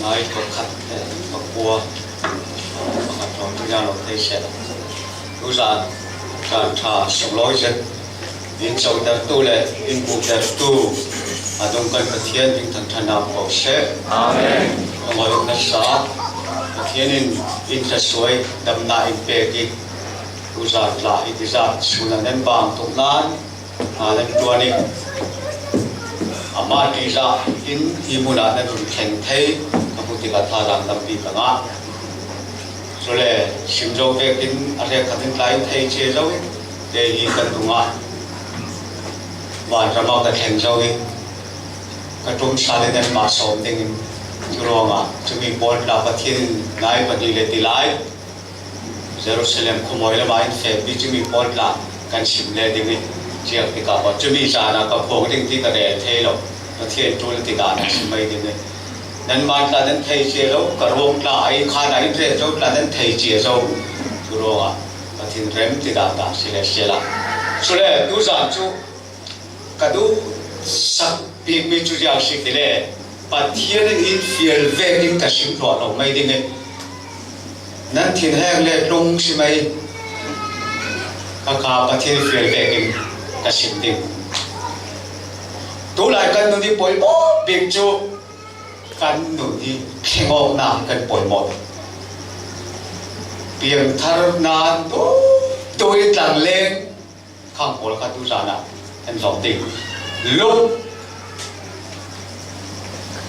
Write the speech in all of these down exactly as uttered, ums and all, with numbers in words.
Nai pakhat le pakua, pakhat rawng tu zan lo thei seh. Tu zan, zan ṭha sunglawi zet in cotertu le in buhtertu a dungkan Pathian hming thangṭhatna ko seh. Amen. Lungawi nasa, Pathian in in thlasuai damna in pek i, tu zan tla hi ti zan suna nan bang tuk nan, a, nan ṭuan i, ama ṭihzah in hi hmunah nan run thleng thei ka hmu tikah thazaang tampi ka ngah. Chule sim zo vekin a hrekkhat in tla in thei cia zo i, kei hi kan dungah vanramah ka thleng zo i, ka ṭum sal in nanmah sawm dingin, cu ruangah cumi pawl tla Pathian in nai pahnih le ti lai Jerusalem khuamawi lamah in fehpi cumi pawl tla kan sim le ding i, ciak tikah maw cumi zan a ka phuang ding ti ka rel thei lo. Pathian ṭul ti dan a sim mai ding i, nanmah tla nan thei cia zo, ka ruang tla a i khan a in rel zo tla nan thei cia zo. Cu ruangah Pathian rem ti dan dah si le sela. Cule tu zan cu ka duhsak bikmi cu ziang si ti le, Pathian in in fial vekin ka sim tuah lo mai ding i, nan thinheng le tlung si mai. Ka ka Pathian fial vekin ka sim ding. Tulai kan nun i pawimawh bik cu kan nun i thlengawknak kan pawimawh. Piangthar nan tu tu i tlang leng khang pawl kha tu zan ah an zom ding. Luk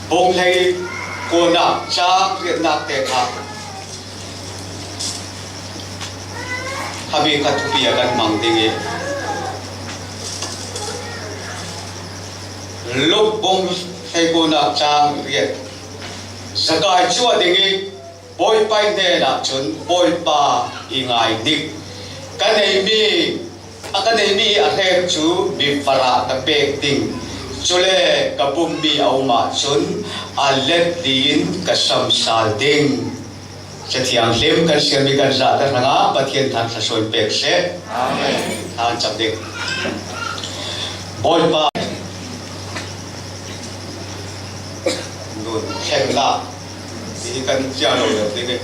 bung hlei kuanak cang riatnak te kha kha bik kha thupi a kan hmang ding i, Luk bung hlei kuanak cang riat, Zakai cu a ding i, Bawipa i hnenah cun, Bawipa, i ngai ning, ka neimi, a ka neimi a hrek cu mi farah ka pek ding, cule ka bummi a um ahcun a let li in ka samsal ding. Cathianghlim kan siarmi kan zahter hrangah Pathian thang thlasuai pek seh. Amen. Thang cam ding. Bawipa, nun thlengnak hi kan cia lo deuh ding i,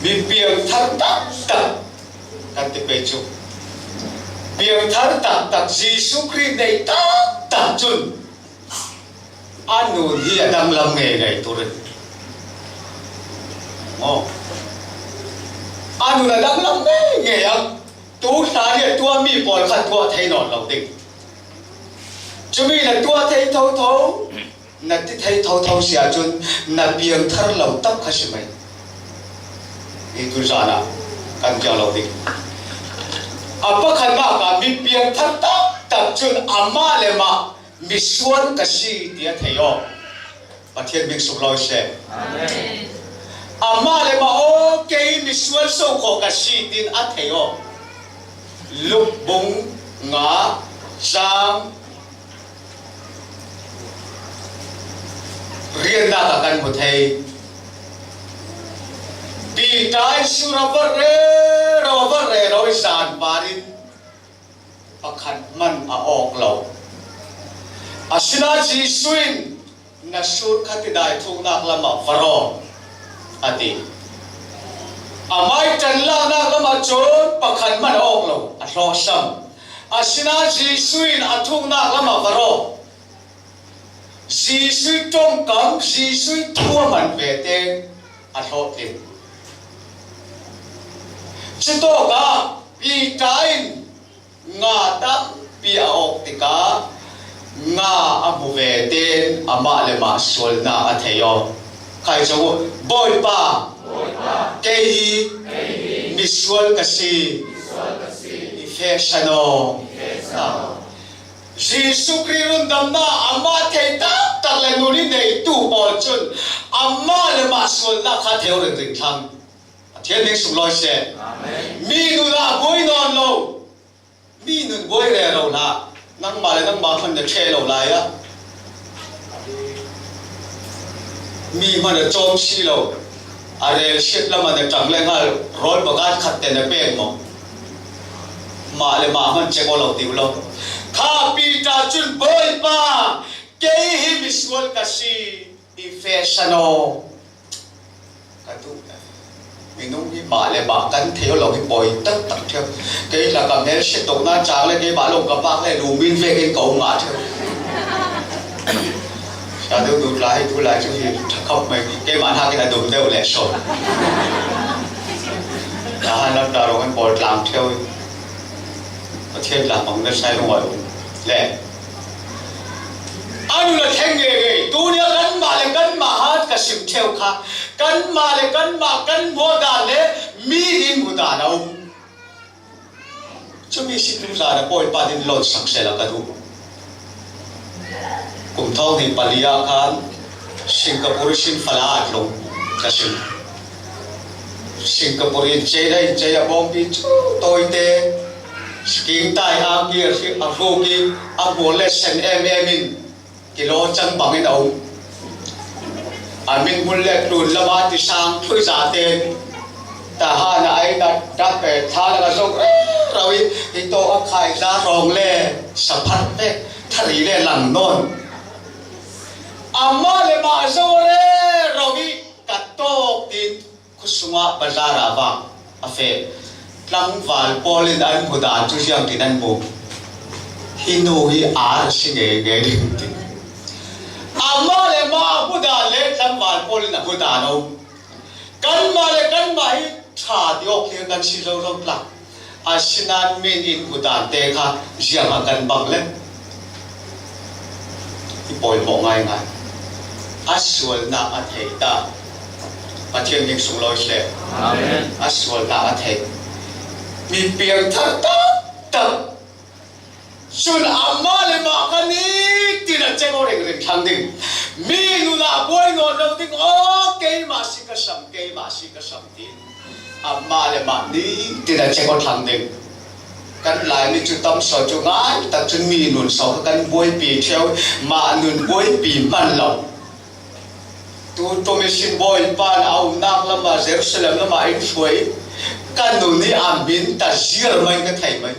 mi piangthar taktak kan ti pei cu, piangthar taktak Jesuh Khrih nei taktak cun a nun hi a danglam ngeingei tur in, maw? A nun a danglam ngeingei ang. Tu hlan i a tuahmi pawl kha tuah thei nawn lo ding. Cumi na tuah thei thotho, na ti thei thotho si ahcun na piangthar lo tak kha si mai. Hi tu zan ah kan piang lo ding. A pakhatnak ah mi piangthar taktak cun amah le mah misual ka si ti a thei aw. Pathian hming sunglawi seh. Amen. Amah le mah aw, kei misual so khawh ka si, tiin a thei aw. Luk bung nga cang riatnak ah kan hmu thei. Piter in sur a va rero, a va rero i zan par in pakhat hmanh a awk lo. Asinain Jesuh in, "Na sur kha tidai thuknak lamah va raw," a ti. Amah i ṭanlaknak lamah cun pakhat hmanh a awk lo, a hlawhsam. Asinain Jesuh in, "A thuknak lamah va raw." Jesuh ṭongkam, Jesuh thu a hman ve te a hlawhtling. Cutawkah Piter in nga tampi a awk tikah nga a hmu ve tein amah le mah sualnak a thei aw. Khai cu, "Bawipa, kei hi misual ka si, i fehsan aw." Jesuh Khrih rundamnak amah thei taktak le nun i neitu pawl cun amah le mah sualnak kha thei aw ringring thlang. Pathian hming sunglawi seh. Amen. Mi nun ah a buai nawn lo. Mi nun buai rero hlah. Nangmah le nangmah hman na ṭheh lo lai ah, mi hman a cawm si lo, a rel siat lam ah na ṭang le hngal, rawl bakan khat te na pek maw? Mah le mah hman cek aw lo ti u law. Kha Piter cun, "Bawipa, kei hi Ka si i fashion aw. Ka duh. Minung hi mah le mah kan thei aw lo hi pawi tak tak thiam. Kei la ka hmel hriat tawh na chang le keimah lo ka bak le lu min vekin ka um ngah thiam. Sa deuh duh tla hi tu lai chu hi ṭha khawp mai. Keimah hnakin a dum deuh leh saw. Ka han lam ta rawng an pawl tlang thiam. Pathian tla hmang na sai lungawi um le. A nun a thleng ngei ngei. Tunia kanmah le kanmah hat ka sim ṭheu kha. Kanmah le kanmah kan hmuh dan le mi in hmuh dan a um. Chumi si tu zan a pawi pa din lawn sak sela ka duh. Kum thawng hnih pali ah khan Singapore sin fala a tlung ka sim. Singapore in chei la in chei a bawngpi chu tawite. Skiing tai angki a hri-, a hruki a hmual le sen em em in kilawchang bangin a um. A min hmun le tlun lama ti sang thui zate. Tahan a aina tak pe tha laka zong rau i hi tawh a khai za hrawng le saphat pek thari le lang nawn. Amah le mah zo rau i ka tawk tin khuasungah bazar ah vang a feh. Tlangval pawl in an hmu dan chu ziangtin an hmu. Hi nu hi ar a si ngei ngei ding ti. Amah le mah a hmu dan le tlangval pawl in a hmu dan a um. Kanmah le kanmah hi ṭha ti awk hi kan si zo zo tla. Asinan min in hmu dante kha ziang a kan bang le. I pawimawh ngai ngai. A sualna a thei ta. Pathian hming sunglawi se. Amen. A sualna a thei. Mi piangthar tak tak. Chun amah le mah kha nitin a check aw reng reng thlang ding. Mi nunah buai nawn lo ding. Aw, keimah si ka sam, keimah si ka sam ti. Amah le mah nitin a check aw thlang ding. Kan Laimi chu tam saw chu ngai tak chun mi nun saw kha kan buaipi ṭheu, mah nun buaipi hman lo. Tu ṭum i sin bawipa in a umnak lamah Jerusalem lamah in hruai ka nun hi a min ta ziar mai ka thei mai.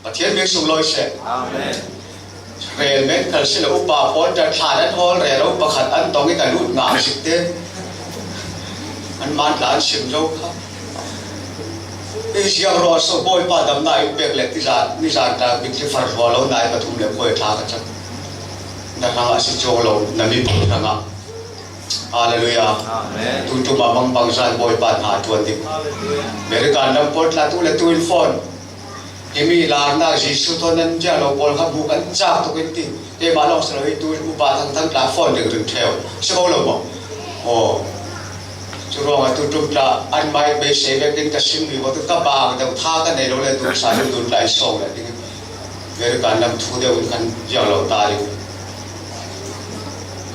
Pathian hming sunglawi se. Amen. Rel men khal si lo upa pawl ta thlan an hawl rel lo pakhat an tawng i ka lut ngah sik te. An man tla an sim zo kha. I ziang raw so bawipa damna in pek le ti zan, ni zan ta bit li far raw lo nai pathum le khoi tha ka chak. Na hrangah si chuang lo, na mi hrangah. Hallelujah. Amen. Tu ṭuma mangbang zan bawipa hna ṭuan ding. Hallelujah. American lam pawl tla tu le tu in phone. Hi mi larnak Jesuh thawn nan tia lo pawl kha buk an chak tuk in ti. Keimah lawng si lo hi tu in upa thang thang tla phone ding ring ṭheu. Si ko lo maw? Aw. Cu ruangah tu ṭum tla an mai beisei vekin ka sim mi maw tu ka bang deuh tha ka nei lo le tu sa deuh dun tla in sawng le ding. American lam thu deuh in kan ziang lo ta ding.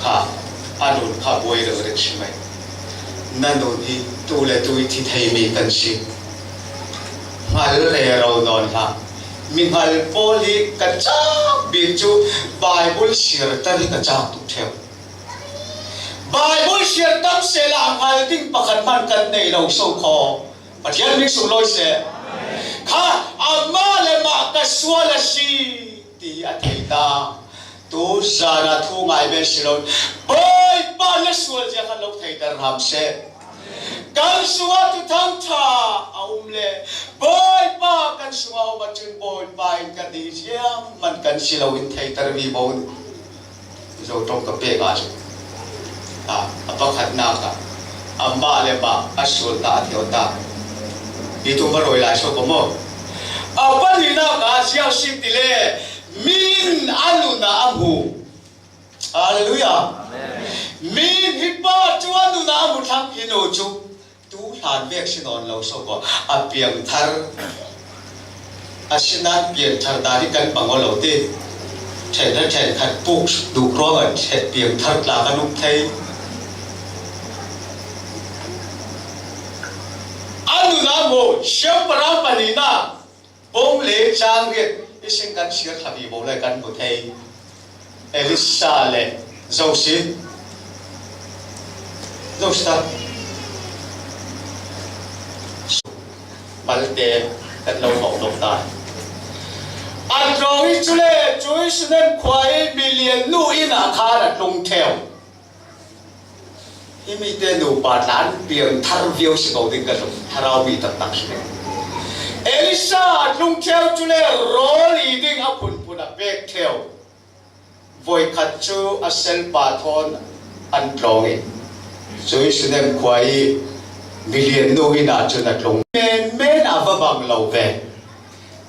Kha, a nun kha buai reng reng si mai. Na nun hi tu le tu i thi thei mi kan si. Hngal rero nawn hlah. Mi hngal pawl hi ka chak bik chu Bible siar tar hi ka chak tuk ṭheu. Bible siar tam sehla hngal ding pakhat hman kan nei lo so khaw. Pathian hming sunglawi se. Kha, amah le mah ka sual a si ti a thei ta. Tu zana thu ngai ve si lo. Bawipa na sual zia khan lo thei ta ram se. Kan sungah tu thang ṭha a um le. Bawipa kan sungah um a cun Bawipa in ka dih ziang man kan si lo in thei ta mi bo. Zo ṭawng ka pek ah cu, a, a pakhatnak ah amah le mah a sualnak a theu ta. Hi tu marawi lai so ka maw? A pahnihnak ah ziang si ti le min a nun ah a hmu. Hallelujah. Amen. Min hi pa cu a nun ah a hmu thlang hi no cu. Tu hlan vek si nawn lo so ko a piangthar. Asinan piangthar dan hi kan bang aw lo ti. Ṭhen hna ṭhen khat puk duh ruangah ṭhen piangthar tla kan um thei. A nun ah maw siangpahrang pahnihnak. Bung li cang riat i sin kan siar ṭha vivo le kan hmu thei. Elisa le Josi. Josi ta. Malte kan lo hauh lo ta. A tlawng hi cu le cu i Sunem khua i milian nu inn ah khan a tlung ṭheu. Himi te nupa tla an piang thar viau si ko ding ka zong, thlarau mi taktak si ding. Elisha a tlung theu cu le rawl i ding a phunphun a pek theu. Voikhat cu a selpa thawn an tlawng i, cui Sunem khua i milian nu inn ah cun a tlung. Menmen a va bang lo ve.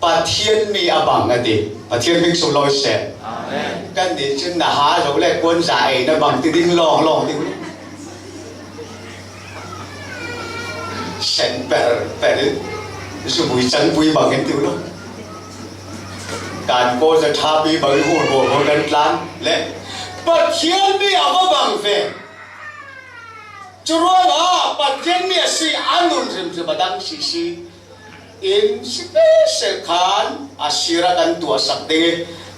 Pathian mi a bang a ti. Pathian hming sunglawi seh. Amen. Kan nih cun na ha lo le kuanza ei na bang ti ding lawnglawng ding. Sen per per in zumui cangpui bang in ti lo. Kan ko za thapi bang in hur hur hur kan tlan le Pathian mi a va bang ve. Curuangah Pathian mi a si a nun hrimhrim a dang sisi. In sipehseh khan a sira kan tuahsak ding i,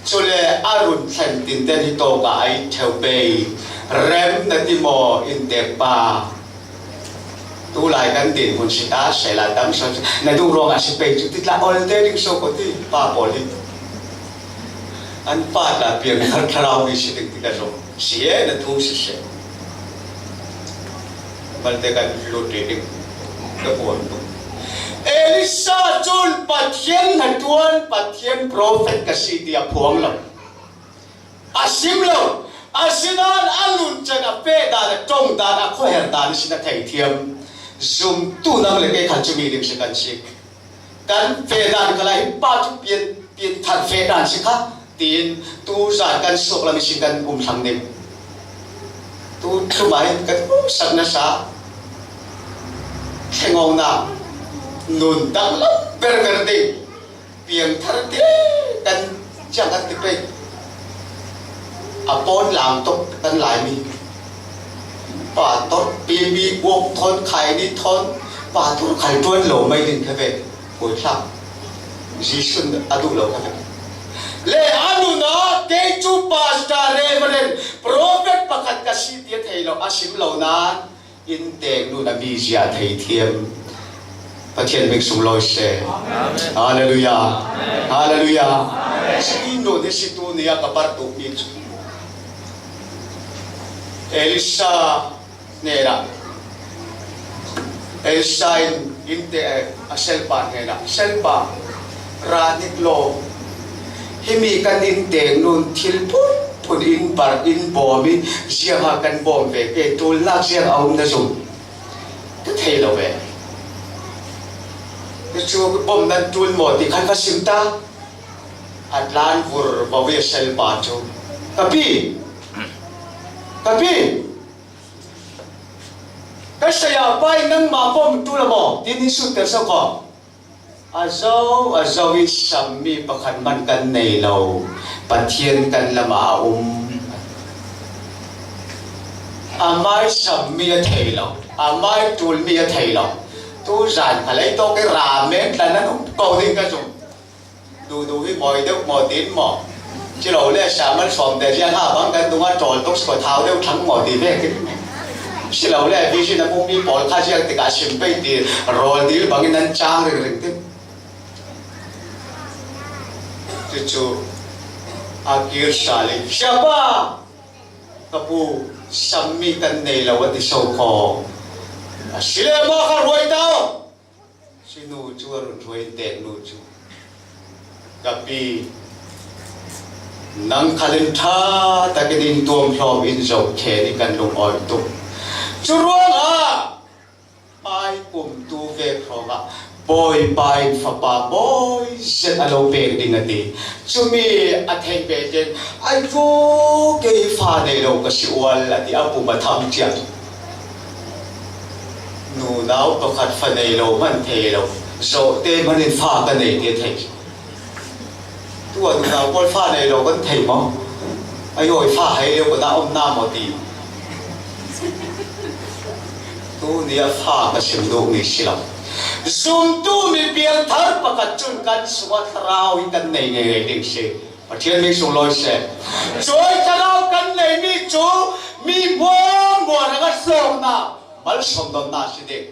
cule a run thlen tinten hi tawkah a it theu pei. Rem na ti maw, inntek pa? Tulai kan din hun si ta, sela tam sa, na duh ruangah si pei cu titla olte ding so ko ti pa pawl hi. An pa tla piang thar thlarau mi si ding ti ka zong. Si e na thu si se. Malte kan lut rih ding ka puan tuk. Elisha cun Pathian hnaṭuan, Pathian profet ka si ti a phuang lo. A sim lo. Asinain a nuncan a feh dan, a ṭong dan, a khuaher dan a si na thei thiam. Zumtu nang le kei khan cumi ding si kan si. Kan feh dan kha lai hi pa cu pian, pian thar feh dan si kha, tiin tu zan kan suak lam ihsin kan um thlang ding. Tu thumai kan umsak nasa thlengawknak nun dang lo berber ding piangthar te kan ciang kan ti pei. A pawn lang tok kan Laimi. Pastor P B Kuak thawn, Khaini thawn, pastor khai ṭuan lo mai ding kha ve. Koi thlak. Jesuh a duh lo kha ve. Le a nunah kei cu pastor, reverend, prophet pakhat ka si ti a thei lo, a sim lo nain inntek nun a mizia thei thiam. Pathian hming sunglawi seh. Amen. Halleluiah. Amen. Halleluiah. Amen. Cumi nun hi si tu ni a ka parh duhmi cu Elisha hnenah, Elisha in inntek a selpa hnenah, selpa, ra hnik law, himi kan inntek nun thil phunphun in bar in bawm i ziangah kan bawm ve ke, ṭulnak ziang a um na zum? Ka thei lo ve. Cucu bawm nan ṭul maw ti khan va sim ta. A tlan vur vo i a selpa cu, ka pi, ka pi, ka saya pa in nangmah bawm ṭul a maw? Tin in sut ter so kho. A zo, a zo i sammi pakhat man kan nei lo. Pathian kan lamah a um. Amai sammi a thei lo, amai ṭulmi a thei lo. Tu zan kha lei tawk i ra men tlan nan um ko ding ka zung. Duhduh hi mawi deuh maw tin maw? Si lo le, siamal sawm te ziang ha bang kan dungah ṭawl tuk si ko, thau deuh thlang maw ti ve khin. Si lo le, vision a hmuhmi pawl kha ziang tikah sim pei ti rawl dil bangin nan cang ringring ti. Cucu a kir sal i, siapa, ka pu, sammi kan nei lo a ti so kho. A si le maw kha ruai ta aw. Sinu cu a run hruai in tek nu cu, ka pi, nang khal in ṭha takin in tuamhlawm in zoh khe nih kan lung awih tuk. Curuangah ai kumtu vek hrawngah Bawipa in fapa bawi zet a lo pek ding a ti. Cumi a theih pek in, ai vo, kei fa nei lo ka si ual a ti, a pum a tham ciang. Nunau pakhat fa nei lo hman thei lo, zawhte hman in fa ka nei ti a thei. Tuah nunau pawl fa nei lo kan thei maw? A yawi fa hei lio ka dah om na maw ti. Tu ni a fa ka sim duh mi si lo. Zumtu mi piangthar pakhat cun kan sungah thlarau hi kan nei ngei ngei ding si. Pathian mi sung lawi seh. Cuai thlarau kan nei mi cu mi hmuahhmuah hrangah hlawknak, malsawm donnak si ding.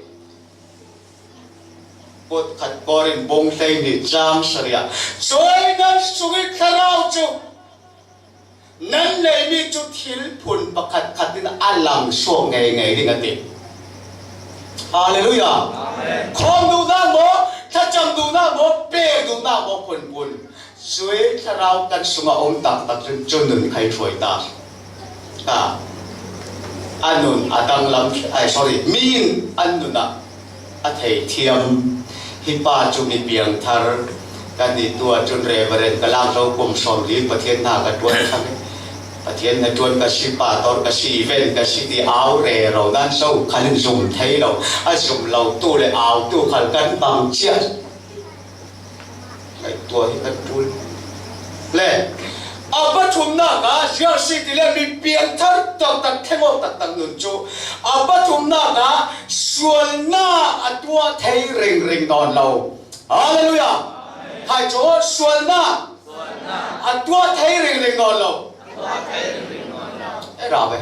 Kut khat Korin bung hleihnih cang sarih ah, cuai nan sung i thlarau cu Nan neimi cu thil phun pakhat khat in a lang suak ngei ngei ding a ti. Halleluiah. Amen. Khawm duhnak maw, thlacam duhnak maw, pek duhnak maw, phunphun. Cui thlarau kan sungah a um taktak cun, cun nun kha i hruai ta. A, a nun a danglam, ai, sorry, mi in an nun ah a theithiam. Hi pa cu mi piangthar kan i tuah cun Reverend ka lak zo kum sawmli Pathian hna ka ṭuan thlang. Pathian hnaṭuan ka si, pastor ka si, event ka si ti au rero nan so khan in zum thei lo. A zum lo tu le au tu khal kan bang cia. Ngaihtuah hi kan ṭul. Le, a pathumnak ah ziang si ti le mi piangthar taktak, thlengawk taktak nun cu a pathumnak ah sualnak a tuah thei ringring nawn lo. Halleluiah! Hai cu sualnak a tuah thei ringring nawn lo. E ra ve.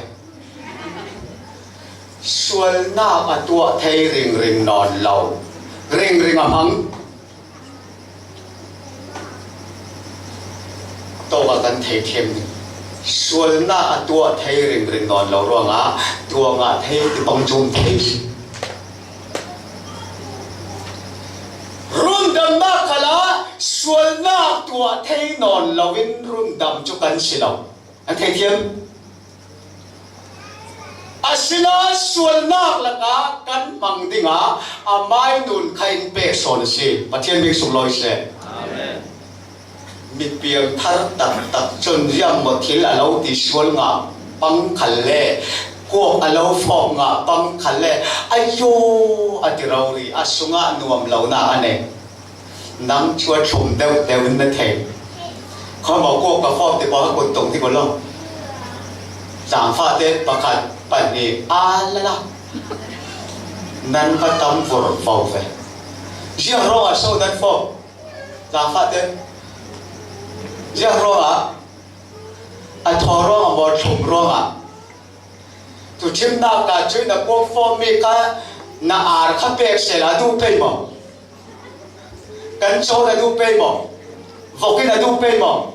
Sualnak a tuah thei ringring nawn lo. Ringring a hmang. Tawk ah kan theithiam ding. Sualnak a tuah thei ringring nawn lo ruangah tuah ngah thei ti bang cu um thei si. Rundamnak khalah sualnak tuah thei nawn loin rundam cu kan si lo. Kan theithiam. Asinain sualnak lakah kan hmang dingah amai nun kha in pek sawn a si. Pathian bik sunglawi seh. Amen. Mi piangthar taktak cun ziangmaw thil a lo ti sual ngah pang khal le kuak a lo fawk ngah pang khal le ayo a ti rori, a sungah nuam lonak a nei. Nang cu a thlum deuh deuh in na thei. Khuamaw kuak ka fawk ti ko, a kut tong ti ko lo. Zaangfahte pakhat pahnih a la la. Nan va tam vur vo ve. Ziang ruangah so nan fawk? Zaangfahte. Ziang ruangah? A thaw ruangah maw, thlum ruangah? Tuuthimnak ah cun na kuak fawkmi kha na ar kha pek sehla a duh pei maw? Kan caw na duh pei maw? Vok in a duh pei maw?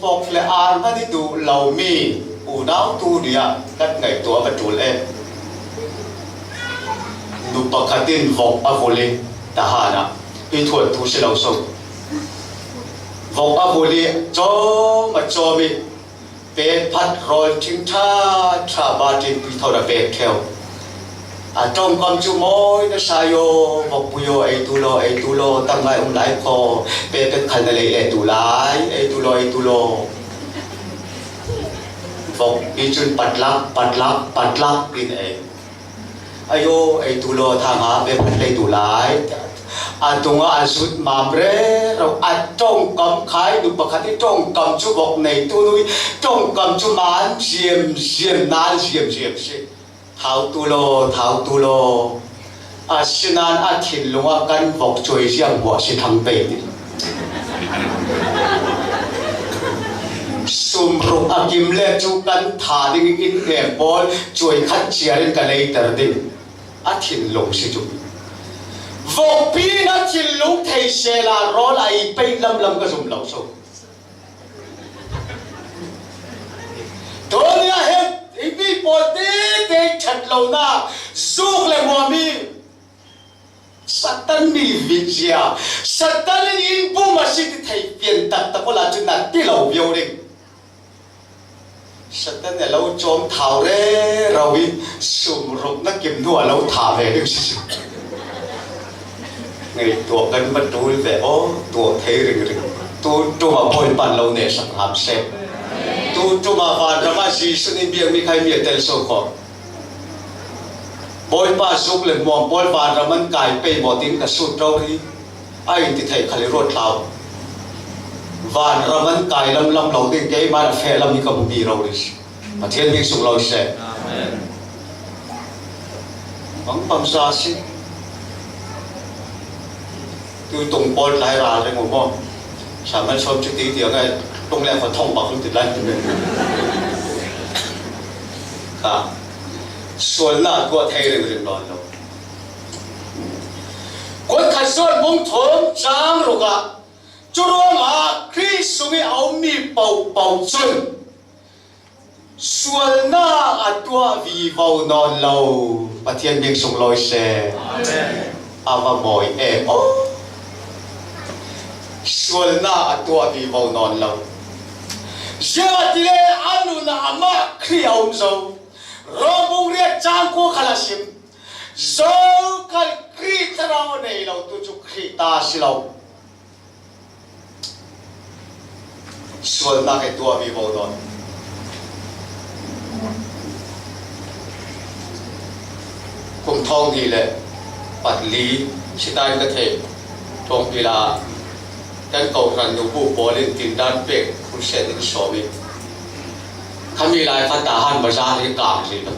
Vok le ar hmanh i duh lomi unau tu ni ah kan ngaihtuah a va ṭul e. Nu pakhat in vok a vulh i tahan ah, hi thuan tu si lo so. Vok a vulh i cawm a cawm i, pek phat rawl ṭhing ṭha ṭha, batin pui tho na pek ṭheu. A ṭongkam cu mawi na sa i aw, vokpui aw, ei tu law, ei tu law, tam ngai um lai kho, pek pek khal na lei le tu lai, ei tu law, ei tu law. Vokpi cun patlak, patlak, patlak in ei. Ayo, ei tu law, thanga pek phat lei tu lai. A tungah a zut mam rero, a ṭongkam khai nu pakhat i ṭongkam cu vok neitu nu i ṭongkam cu man ziam ziam, nal ziam ziam si. Thau tu law, thau tu law. Asinain a thinlung ah kan vok cuai ziam huah si thang pei ti. Sumruk a kim le cu kan tha ding in hnem pawl cuai khat ciar in ka leiter ding. A thinlung si cu. Vokpi in a thinlung thei sehla rawl a i peih lamlam ka zum lo so. Tunia he hi mi pawl tete ṭhat lonak zuk le muam hi. Satan mi vit zia, Satan in inn bum a si ti thei pian taktak awla cun na ti lo viau ding. Satan a lo cawm thau rero i sumruk na kim hnu a lo tha ve ding si. Ngaihtuah kan va ṭul ve aw, tuah thei ringring. Tu ṭum ah Bawipa lo nehsak hram seh. Tu ṭum ah vanram ah Jesuh nih biakmi kha mi a tel so kho. Bawipa zuk le muam pawl vanram an kai pei maw tiin ka sut rori. A in ti theih khal i ruat hlau. Vanram an kai lamlam lo ding, keimah a feh lam hi ka hmu mi rori si. Pathian hming sunglawi seh. Amen. Bang bangza si. Tu tung pawl tlai ral reng uh maw? Samuel sawm cu ti tiang ai tung le khuathong bak ti lai ti men. Ka sualnak tuah thei ringring nawn lo. Kuat khat Saul bung thum cang ruk ah, cu ruangah Khrih sung i a ummi paohpaoh cun Sualnak a tuah vivo nawn lo Pathian hming sunglawi seh. Amen. A va mawi em aw. Sualnak a tuah vivo nawn lo. Ziangahtile a nunah amah Khrih a um zo. Rom bung riat cang kua khal a sim. Zokhal Khrih thlarau a nei lo tu cu Khrih ta a si lo. Sualnak he tuah vivo nawn. Kum thawng hnih le pat li si ta in ka thei. Ṭawngpi la kan kohhran nubu pawl in tindan pek crusade in sawm i khami lai kha Tahan bazar hi kang ri lo.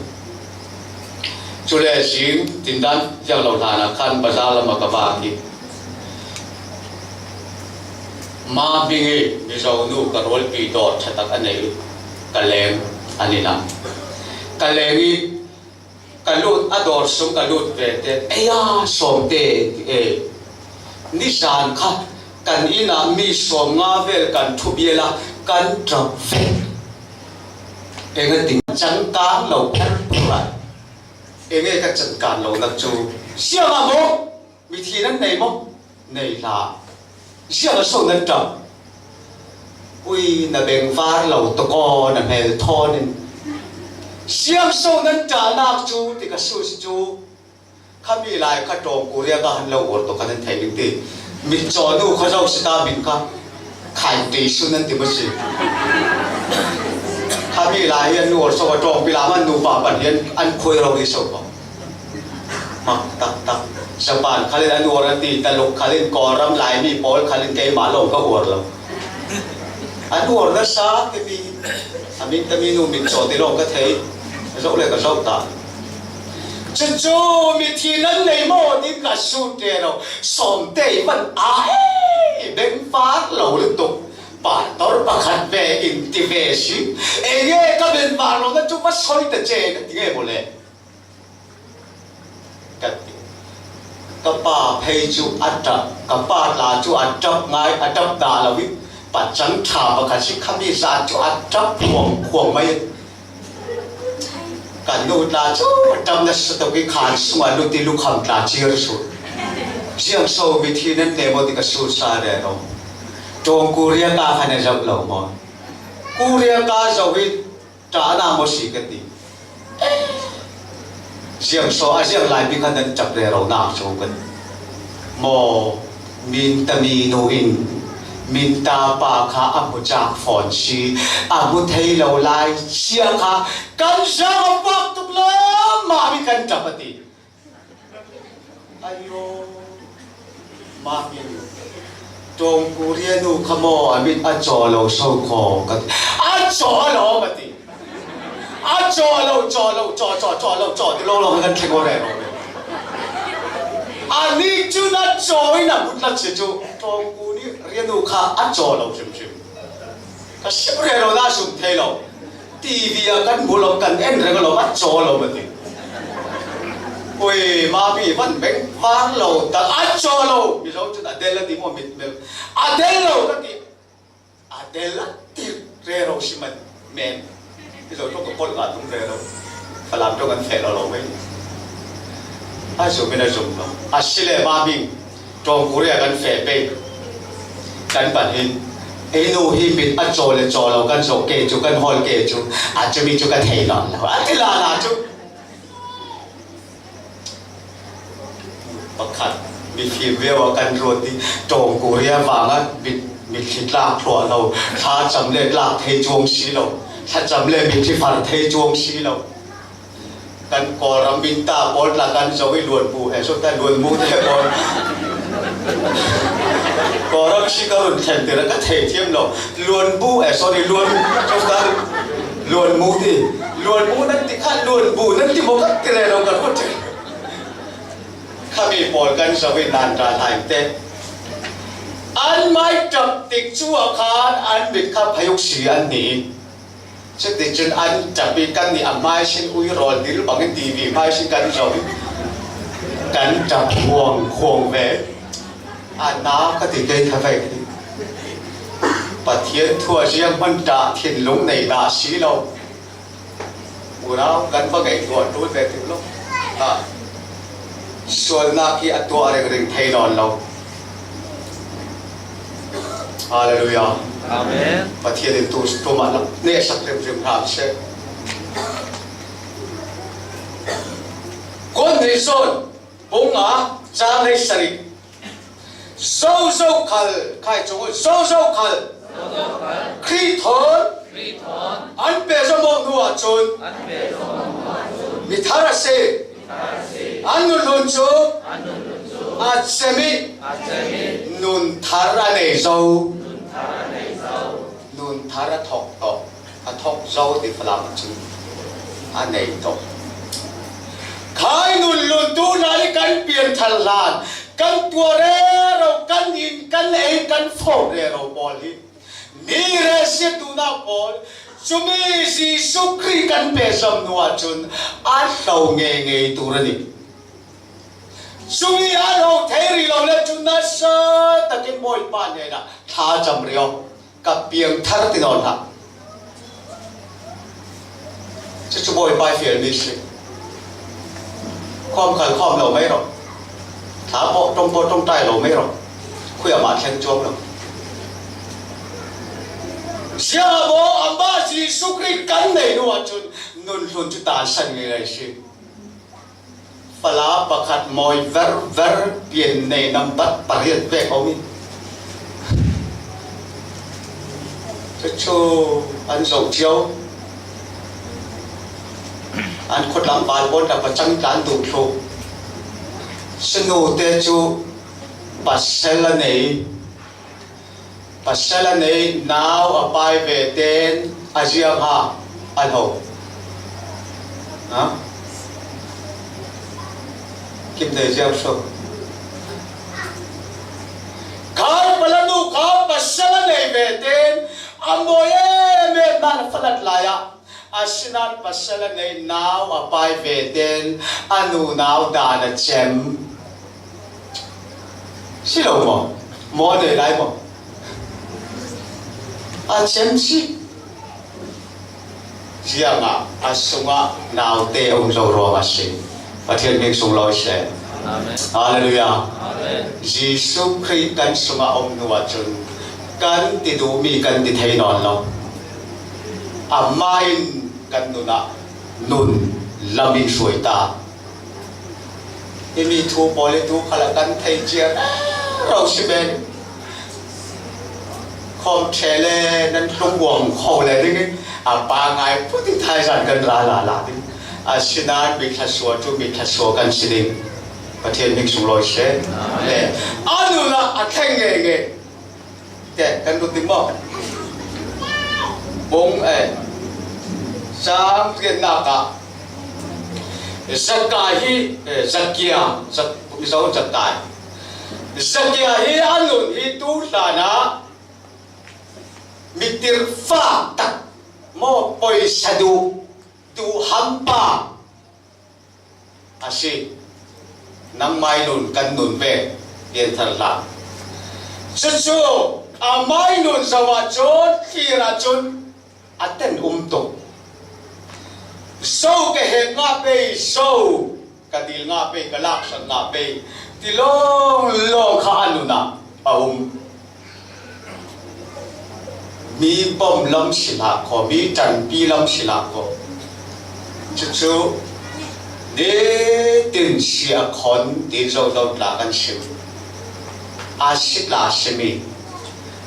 Cule zing tindan ziang lo hlan ah khan bazar lam ah ka vak i, Ma hming i Mizo nu ka rualpi dawt ṭha tak a nei ka leng an inn ah ka leng i, ka lut a dawr sung ka lut ve te, "Eia, Sawmte," ti e. Nizan kha kan inn ah mi sawmnga vel kan thubial a kan ṭap ve. Eng a ti, cangkang lo pher pher a. Enge ka cangkang lo nak cu? Siangah maw? Mithi nan nei maw? Nei hlah. Ziang a so nan ṭap? Ui, na bengvar lo tuk aw, na hmel thawn in. Ziang so nan ṭahnak cu ti ka sut si cu. Khami lai kha Ṭawngku riak ah han lo uar tuk kha nan thei ding ti. Mitcaw nu kha zo si ta min kha. Khai ti sun nan ti maw si. Khami lai hi an uar so a Ṭawngpi lam an nupa pahnih an khuai ro i so ko. Mak tak tak. Japan khal in an uar a ti, Taluk khal in, Kawlram Laimi pawl khal in keimah lawng ka uar lo. An uar nasa timi, a min tami nu min caw ti lawng ka thei. Ka zoh le ka zoh ta. Cucu mithi nan nei maw? Ti ka sut rero. Sawmte i van a hei, bengvar lo lutuk. Pastor pakhat ve in ti ve si. Enge ka bengvar lo na cu va soi ta ce na ti nge maw le? Ka ti. Ka pa phei cu a ṭap, ka pa tla cu a ṭap ngai, a ṭap dah lo i, pacang ṭha pakhat si khami zat cu a ṭap khuang khuang mai. Ka nu tla cu a ṭap na si tuk i khan sungah lut i lukham tla cir su. Ziang so mithi nan nei maw ti ka sut sa rero. Ṭawng Korea ka khan a zoh lo maw? Korea ka zoh i, ṭahnak maw si ka ti. Ziang so a ziang lai bik kha nan ṭap rero nak cu kan maw? Min tami nu in min ta pa kha a hmu cak fawn si, a hmu thei lo lai sia kha kan zang a pak tuk lo, mah mi kan ṭap a ti. Ayo, mah mi Ṭawng Korea nu kha maw a mit a caw lo so khaw ka ti. A caw lo ma ti. A caw lo, caw lo, caw, caw, caw lo, caw ti lo lo kan thleng aw rero. A nih cun a caw in a mut la si cu Ṭawng Korea nu kha a caw lo hrimhrim. Ka sim rero na sum thei lo. TV ah kan hmu lo, kan en reng lo, a caw lo ma ti. Ui, mah mi van beng var lo, tak a caw lo. Mizo cun a del a ti maw, mit mel. A del lo ka ti. A del a ti rero si man men. Mizo ṭawng ka polh nga tung rero. Falam ṭawng kan feh lo lo mai. A zum in a zum lo. A si le mah mi Ṭawng Korea kan feh pei. Kan pan hin. Ei nu hi mit a caw le caw lo kan zoh ke cu, kan hawl ke cu. A cumi cu ka thei nawn lo. A ti lala cu. Pakhat, mifim viau a kan ruat i Ṭawng Korea vang a mit, mitthli tlak thluah lo, thlacam le tlak thei cuang si lo, thlacam le mitthli far thei cuang si lo. Kan Kawlram min ta pawl tla kan zoh i Luanbu, eh, so ta Luanmu te pawl. Kawlram si ka run thlen te ka thei thiam lo. Luanbu, eh, sorry, Luan, so ta Luanmu ti. Luanmu nan ti kha Luanbu nan ti maw ka ti rero ka ruat. Khami pawl kan zoh i nan ra hlai te. An mai ṭap tik cu a khan an mit kha phayuk si an ni. Cuticun an ṭap i kan nih a hmai sin ui rawl dil bangin TV hmai sin kan zoh i kan ṭap huang huang ve. A na ka ti kei kha ve ka ti. Pathian thu a ziang hmanh ṭah thinlung nei dah si lo. Unau kan va ngaihtuah tul ve tih lo. Ha. Sualnak hi a tuah ringring thei nawn lo. Halleluiah. Amen. Pathian in tu, tu mah lam nehsak hrimhrim hram seh. Kuan ni son. Bung nga, chang hleisarih. Zozo khal, khai chung, zozo khal. Khrih thawn an pehzom awk hnu ahcun mi thar a si. An nun hlun cu a cem i nun thar a nei zo. Nun thar a thok tawh, a thok zo ti Falam cun a nei tawh. Khai nun hlun tu hna nih kan pianthar hlan, kan tuah rero, kan in, kan ei, kan fo rero pawl hi mi relsiat duhnak pawl, cumi Jesuh Khrih kan pehzom hnu ahcun an hlo ngeingei tu rih. Cumi an hlo thei rih lo le cun nasa takin Bawipa hnenah thlacam rih aw. Ka piangthar ti nawn hlah. Cucu Bawipa ih fialmi si. Khawm khal khawm lo mei rawh. Thla pawh ṭong pawh ṭong ṭai lo mei rawh. Khui amah thleng cuang lo. Ziangah maw amah Jesuh Khrih kan neih hnu ahcun nun hlun cu tansan ngei a si. Fala pakhat mawi verver pian nei nambat pariat vek a um i cucu an zoh cio. An khutlang val pawn tlak pacang tla an duh thluh. Sinu te cu pasal a nei. Pasal a nei nau a pai ve tein a ziang ha a hlo. Ha? Kim nei ziang so. Kha palanu kha pasal a nei ve tein a mawi em em nan a falat lai ah. Asinain pasal a nei nau a pai ve tein a nunau dan a cem. Si lo maw? Maw nei lai maw? A cem si. Ziangah a sungah naute a um zo ruang a si. Pathian hming sunglawi seh. Amen. Halleluiah. Amen. Jesuh Khrih kan sungah a um hnu ahcun kan ti duhmi kan ti thei nawn lo. Amah in kan nun ah nun lam in hruai ta. Himi thu pawl hi tu khalah kan thei cia rero si men. Khawm ṭhe le nan tlung huam kho le ding in a pa ngai put i thaizan kan ra lala ding. Asinain mi thluasuah cu mi thluasuah kan si ding. Pathian hming sunglawi seh. Amen. Le a nun ah a thleng ngeingei. Te, kan lut ding maw? Bung, eh, cang riatnak ah Zakai hi, eh, Zakia, Zak-, Mizo Zakai. Zakia hi a nun hi tu hlanah mitirfa tak maw, poisa duh, duhhampa a si. Nangmah ih nun kan nun ve, pianthar hlah. Cucu amah ih nun zoh ahcun thlir ahcun a ten um tuk. Zo ka hek ngah pei, zo ka dil ngah pei, ka laksak ngah pei ti lawnglawng kha a nun ah a um. Mi bawm lam si hlah ko, mi ṭanpi lam si hlah ko. Cucu nitin si a khon ti zozo tla kan sim. A si tla simi.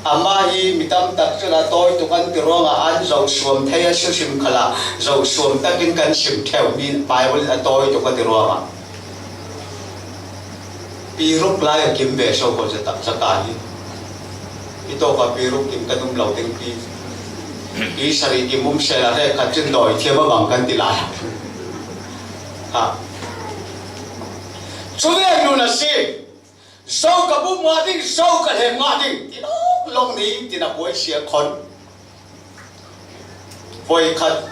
Amah hi mi tam tak cun a tawi tuk an ti ruangah an zohsuam thei a si hrim khalah zohsuam takin kan sim ṭheu mi Baibal in a tawi tuk a ti ruangah. Pi ruk lai a kim ve so ko Zakai hi. Hi tawk ah pi ruk kim kan um lo ding pi. Pi sarih kim um sehla hrekkhat cun dawi thiam a bang kan ti lai. Ha. Cu ve nun a si. Zo ka bum ngah ding, zo ka hlem ngah ding, ti lawnglawng ni tin a buai si a khon. Voikhat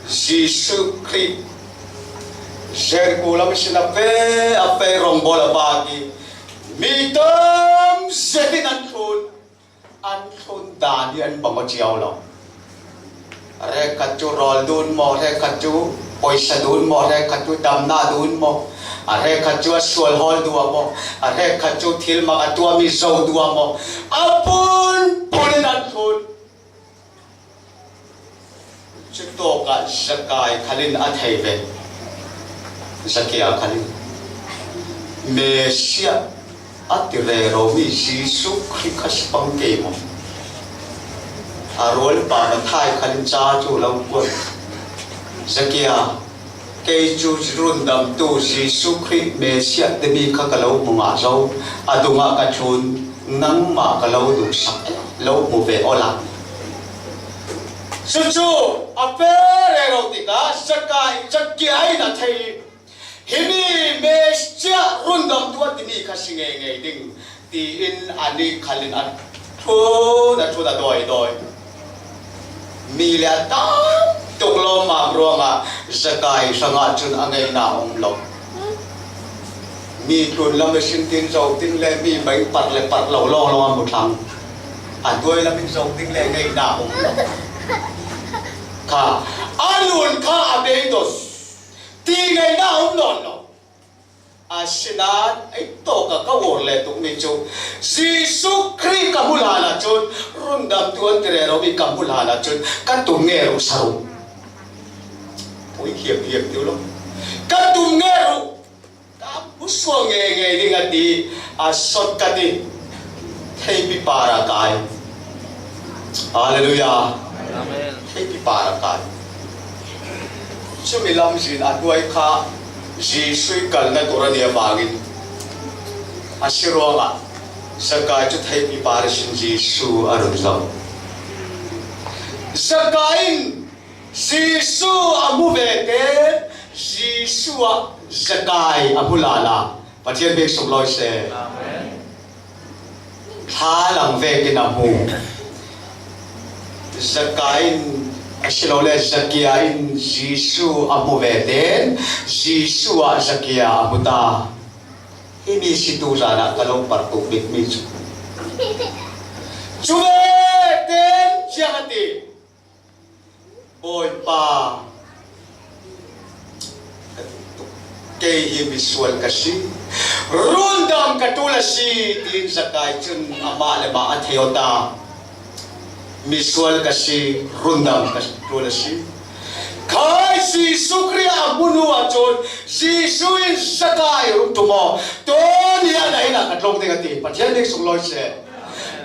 Jesuh Khrih Jericho lam sin a pe a pe rawngbawl a vak i mi tam zet in an thlun, an thlun dan hi an bang aw cio lo. Hrekkhat cu rawl dun maw, hrekkhat cu Pawisa dun maw, a hrekkhat chu damna dun maw, a hrekkhat chu a sual hawl duh maw, a hrekkhat chu thil mak a tuam i zo duh maw, a pun punin an thlun. Cutawkah Zakai khalin a thei ve. Zakia khalin Messia a ti rero mi Jesu Khrih kha si pang kei maw? A rualpa Mathai khalin cha chu lo kuan. Zakia, kei chu rundamtu Jesu Khrih Messia ti mi kha ka lo hmu ngah zo. A dungah ka thlun, nangmah ka lo duhsak, lo hmu ve aw la. Chu chu a pe rero tikah Zakai, Zakia in a thei. Hi mi Messia rundamtu a ti mi kha si ngeingei ding, tiin a nih khalin a thlun, a thlun a dawidawi. Mi le a tam tuk lawmam ruangah Zakai hrangah cun a ngeina a um lo. Mi tlun lam a sin tin zo ding le mi bai parh le parh lo lawnglawng a hmu thlang. A dawi lamin zo ding le ngeina a um lo. Kha, a nun kha a beidawt. Ti ngeina a um nawn lo. Asinain ei tawka ka uar le tukmi cu Jesu Khrih ka hmu hlanah cun, rundamtu an ti rero mi ka hmu hlanah cun ka tum nge ruh sa ruh. Pui hiamhiam ti lo. Ka tum nge ruh. Ka hmu sual ngeingei ding a ti, a sawt ka ti. Theipi par a kai. Hallelujah. Amen. Theipi par a kai. Cumi lamzin a hnuai kha Jesuh i kalna tur a nih avangin a si ruangah Zakai cu theipi par ihsin Jesuh a run zo. Zakai in Jesuh a hmu ve tein Jesuh ah Zakai a hmu lala. Pathian bik sunglawi seh. Amen. Thla lang vekin a hmu. Zakai in, asilole Zakia in Jesuh a hmu ve tein Jesuh ah Zakia a hmu ta. Himi si tu zan ah ka lo parh tuk bikmi cu. Cu ve tein ziang a ti. Bawipa, kei hi misual ka si, rundam ka ṭul a si, tiin Zakai cun amah le mah a thei aw ta. Misual ka si, rundam ka ṭul a si. Khai Jesuh Khrih a hmu hnu ahcun Jesuh in Zakai, rung ṭum aw, tuni ah na inn ah ka tlung ding a ti. Pathian bik sunglawi seh.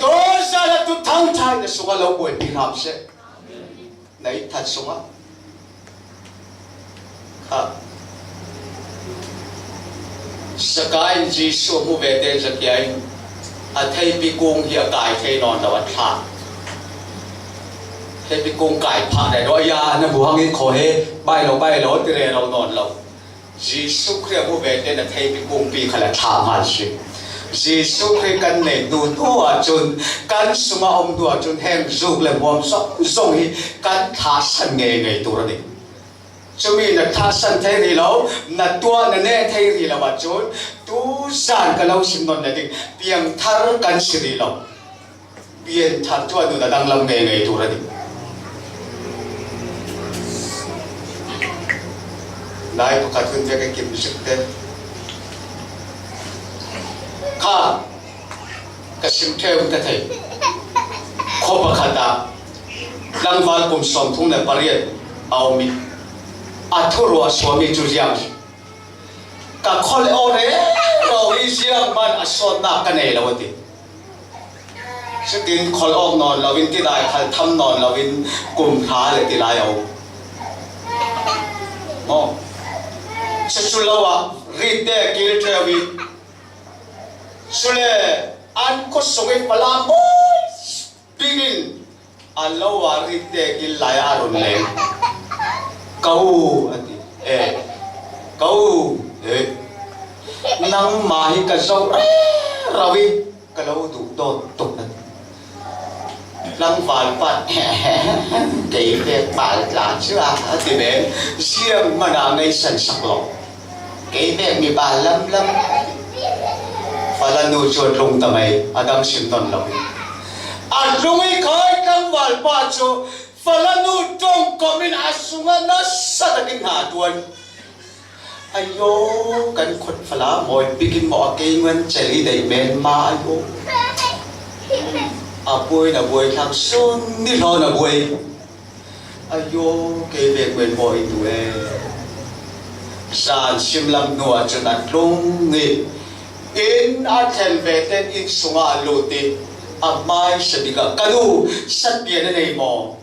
Tuzan ah Thuthang ṭha in na sungah lo buaipi hram seh. Na itthat sungah. Kha. Zakai in Jesuh a hmu ve tein Zakia in a theipi kung hi a kai thei nawn lo, a thlah. Theipi kung kai phah rero, ya, na bu hang in khaw he, bai lo, bai lo, ti rero nawn lo. Jesuh Khrih a hmu ve tein a theipi kungpi khal a thlah hnga si. Jesuh Khrih kan neih hnu tu ahcun, kan sungah a um tu ahcun, heng zuk le hmuam zong zong hi kan thlah san ngeingei tur a ding. Cumi na thlah san thei rih lo, na tuah, na neh thei rih lo ahcun, tu zan ka lo sim nawn le ding, piangthar kan si rih lo. Pianthar cu a nun a danglam ngeingei tur a ding. Lai pakhat hun vek a kim zik te. Kha, ka sim ṭheu ka thei. Khuapakhat ah tlangval kum sawmthum le pariat a um i a thuruah suami cu ziang. Ka kholh awk rero i zianghman a sawtnak ka nei lo a ti. Cutin kholh awk nawn loin, tidai khal tham nawn loin kum hra le ti lai a um. Maw? Cucu lo ah ritte kil ṭheu i cule an khuasung i fala mawi bik in a lo ah ritte kil lai ah a run leng. Ka u, a ti. Eh, ka u, eh, nangmah hi ka zoh rero i ka lo duh dawt tuk, a ti. Tlangval pa, kei pek bal tla cu a, a ti men, zianghman ah ngei san sak lo. Kei pek mi bal lamlam. Fala nu cu a tlung ta mai, a dang sim nawn lo. A tlung i khai tlangval pa cu Falanu ṭawng kawmin a sungah nasa takin hna a ṭuan. Ayo, kan khut fala mawi pikin maw a kei ngan chel i deih men ma ayo. A buai na buai thlang sun ni hlaw na buai. Ayo, kei ve kuen maw i tu e. Zan sim lam hnu ah cun a tlung i inn a thlen ve ten inn sungah a lut i a hmaisa bik ah ka nu satpian a nei maw?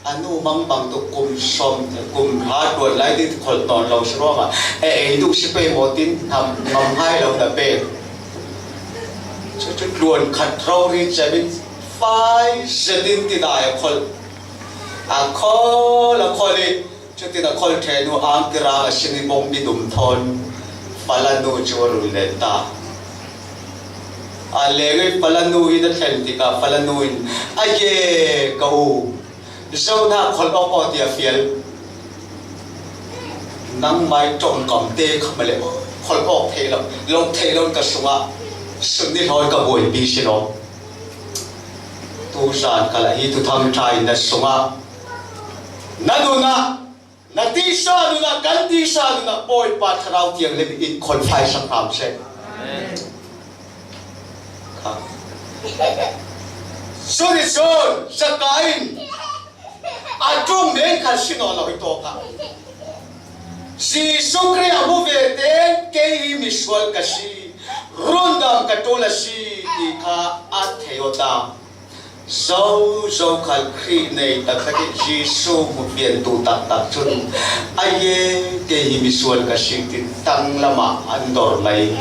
A nu mangbang tu kum sawm, kum hra tuan lai ti kholh nawn lo si ruangah, e, ei duh si pei maw tin hnam ngam ngai lo na pek. Cucu tluan khat rori cem in fai zetin ti dai a kholh. A kholh, a kholh i cutin a kholh ṭheh hnu angkirang a sin i bawngbi dum thawn falanu cu a run len ta. A leng i falanu in a thlen tikah falanu in, a ye ka u, zo hna kholh awk aw tiah fial. Nangmai ṭongkam te kha male kholh awk thei lo, lo thei lo ka sungah sun ni hlawi ka buaipi si lo. Tuzan kal ah hi thuthang ṭha in na sungah, na nunah, na tisa nunah, kan tisa nunah Bawipa Thlarau Thianghlim in kholhfai sak hram seh. Kha. Cuticun Zakai in a ṭung men khan si nawn lo hi tawk ah, Jesuh Khrih a hmu ve tein kei hi misual ka si, rundam ka ṭul a si ti kha a thei awt a. Zo, zo khal Khrih nei taktak i Jesuh hmu fiantu taktak cun, a ye, kei hi misual ka si, ti tanglam ah an dor mai,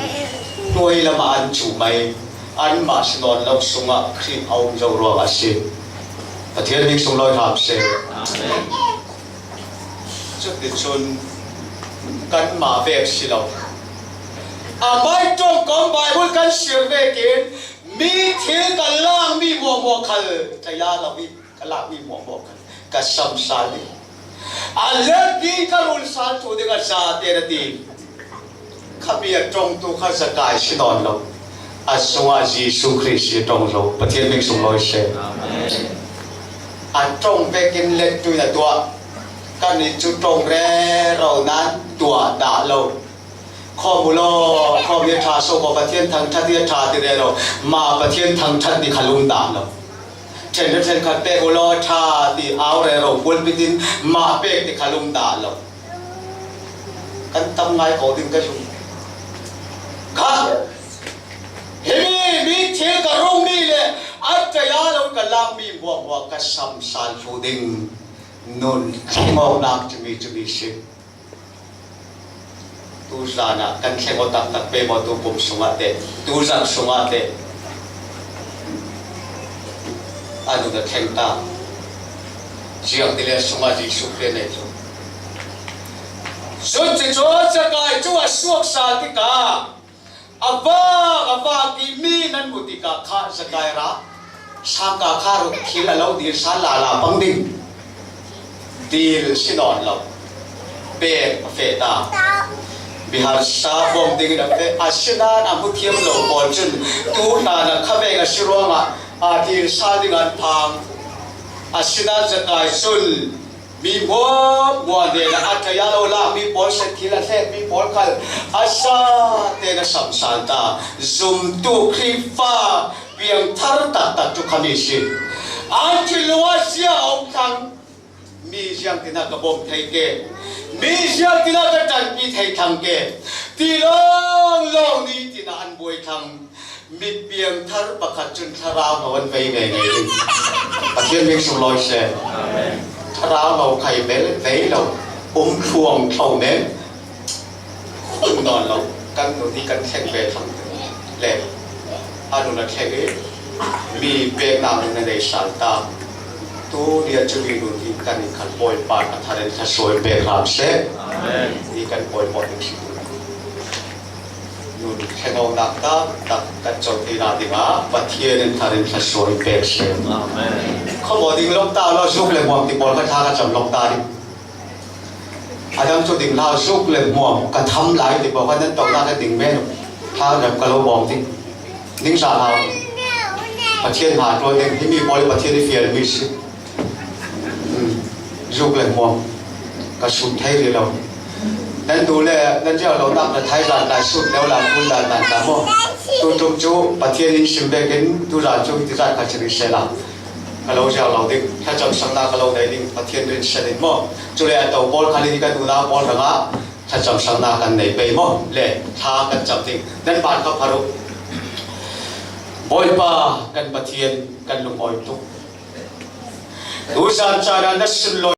hnuai lam ah an cu mai, anmah si nawn lo sungah Khrih a um zo ruang a si. Pathian hming sunglawi hram seh. Cuticun kanmah vek si lo. A mai ṭongkam Baibal kan siar vekin mi thil ka lakmi hmuahhmuah khal ka ya lo i ka lakmi hmuahhmuah khal ka samsal i a let ding ka run sal thu ding a zate na ti. Khami a ṭongtu kha Zakai si nawn lo. A sungah Jesuh Khrih si a ṭong zo. Pathian hming sunglawi seh. A ṭong vekin lettu in a tuah. Kan i cu ṭong rero nan tuah dah lo. Khawm u law, khawm i a ṭha so ko, Pathian thangṭhat i a ṭha ti rero. Mah Pathian thangṭhat ti kha lum dah lo. Ṭhen ṭhenkhat pek u law, ṭha ti au rero pulpit in mah pek ti kha lum dah lo. Kan tam ngai ko ding ka zumh. Kha, himi mi thil ka rungmi le a ṭaya lo ka lakmi hmuahhmuah ka samsal thlu ding nun thleng awknak cumi cumi si. Tuzan ah kan thleng aw taktak pei maw, tu kum sungah te, tuzan sungah te. A nun a thleng ta. Ziang ti le sungah Jesuh Khrih nei cu. Cun cucu Zakai cu a suak sal tikah a vak, a vak i mi nan hmu tikah kha Zakai ra. Sangka kha ruk thil a lo dil sal lala pang ding. Dil si nawn lo. Pek a feh ta. Biahar sa bawm dingin a feh. Asinain a hmu thiam lo pawl cun tu hlan a khaveng a si ruangah a dil sal ding an phang. Asinain Zakai cun mi hmuahhmuah hnenah a ṭaya lo lakmi pawl set thil a hlehmi pawl khal a sa tein a samsal ta. Zumtu Khrihfa piangthar taktak cu khami si. An thinlung ah ziah a um thlang. Mi ziangtin ah ka bawm thei ke, mi ziangtin ah ka ṭanpi thei thlang ke, ti lawnglawng ni tin ah an buai thlang. Mi piangthar pakhat cun thlarau hno an vei ngei ngei ding. Pathian hming sunglawi seh. Thlarau hno khai bel vei lo, um thluang thlo men. Hun nawn lo, kan nun hi kan thleng ve thlang le a nun a thleng i mi peknak nun a nei sal ta. Tu nia cumi nun hi kan i khan Bawipa a thar in thluasuai pek hram seh. Hi kan Bawipa ding si. Nun thleng awknak taktak kan co theinak dingah Pathian in thar in thluasuai pek seh. Khuamaw ding lawmh ta law, zuk le hmuam ti pawl kha thla ka cam lawmh ta ding. A dang cu ding hlah, zuk le hmuam ka tham lai ti pawl kha nan tonak a ding men uh. Hla rem ka lo bawm ding. Ningzah hlah. Pathian hna ṭuan ding. Himi pawl hi Pathian i fialmi si. Zuk le maw, ka sut thei rih lo. Nan duh le nan riak loh nak le thai zan lai sut leu lai, kun dan dan ta maw. Tutum cu Pathian in sim vekin tuzan cu hiti zan kha si rih sehla ka lo ziak lo ding, thlacam saknak ka lo nei ding, Pathian rinsan in maw. Cule a to pawl khan hi ka duhnak pawl hrangah thlacam saknak kan nei pei maw, le thla kan cam ding. Nan ban kha phar uh. Bawipa kan Pathian, kan lungawi tuk. Tuzan caan ah na sunlawi